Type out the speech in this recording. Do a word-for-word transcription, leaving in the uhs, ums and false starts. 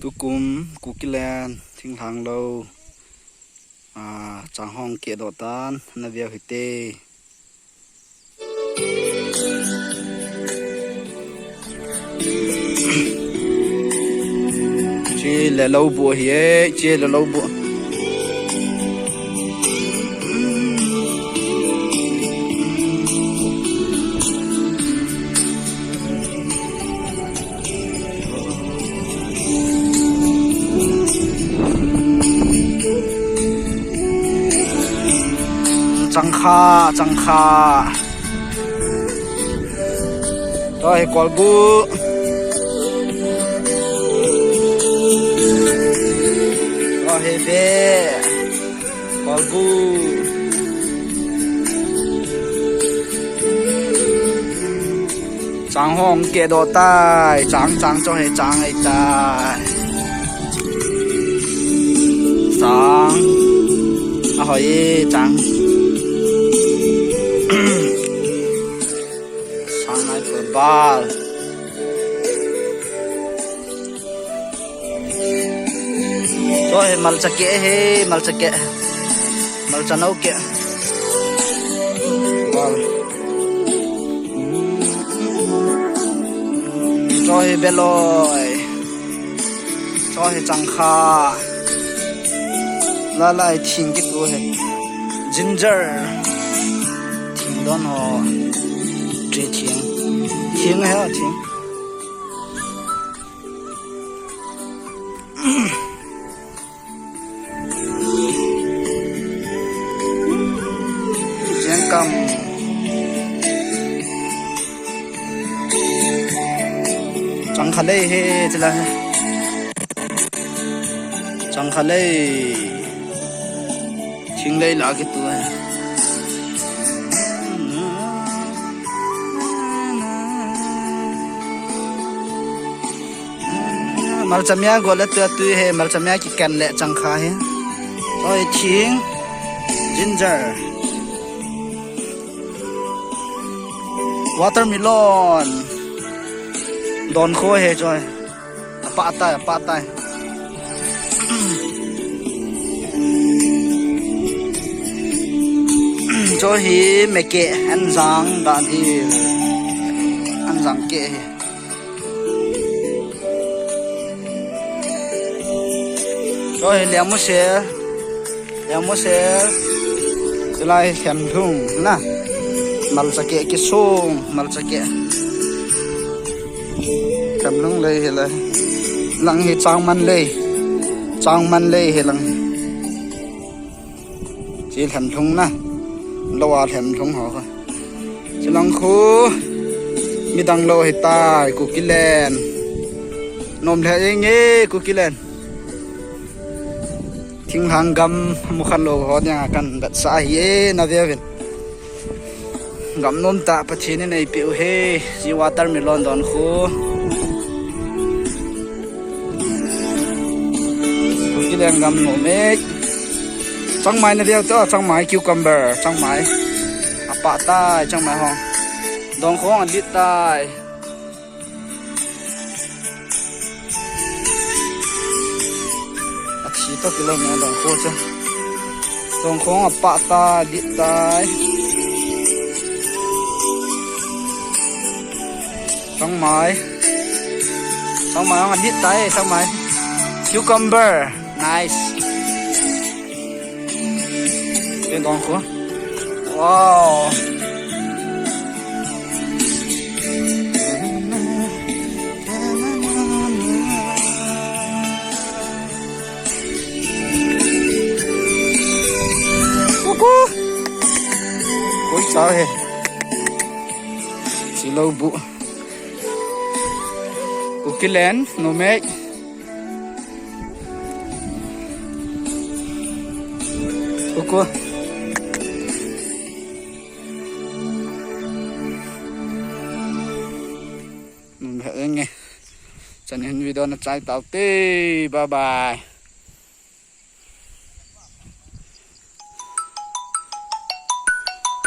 Tukum Kukiland thinglhang lou, ah, chang hung kehdoh tan, na veu hite. Chule lou bu hi e, chule lou bu. Changkha, changkha. Tua hi kolbu. Tua hi be. Kolbu. Chang hung kehdoh tai, chang, chang, cho he chang ei tai. Chang. Ahoi, chang. Chang nai pe bal. Cho he malcha keh he, malcha keh. Malcha nou keh. Wow. Cho he beloi. Cho he changkha. Lalai thing kitu he. Ginger. Thing don ho. Tre thing. Thing he thing. Jengkam. Changkha lei he, chila he. Changkha lei. Thing lei la kitu he. Malcha mia go le tua tui he, malcha mia kiken le changkha he. Oi, thing. Ginger. Watermelon. Donkho he choi. Apah tai, apah tai. Cho hi mekeh anjang da di. Anjang keh hi. Cho hi liamu se. Liamu se. Chulai hi themlhung na. Malcha keh kisung, malcha keh. Themlhung lei hi le. Lang hi changman lei. Changman lei hi lang. Chi themlhung na. Lou a themlhung ho kha. Chilang khu midang lou hitai, Kukiland. Nom lheh inge, Kukiland. Thinglhang gam mukhat lou ho dinga kan vetsah ahi e, na veuvin. Gam nom tah Pathen in eipeh u he, chi watermelon donkho. Kukiland gam nom e. Changmai na veu to, changmai cucumber, changmai. Apah tai, changmai ho. Donkho adih tai. Athi to kilou me donkho chu. Donkho apah tai, adih tai. Changmai. Changmai adih tai, changmai. Cucumber. Nice. Ken donkho. Wow. Kuku. Koi cha he. Chi lou bu. Kukiland, nom e. Kuku. Nung henge. Chan hin video na chai tau te. Bye bye.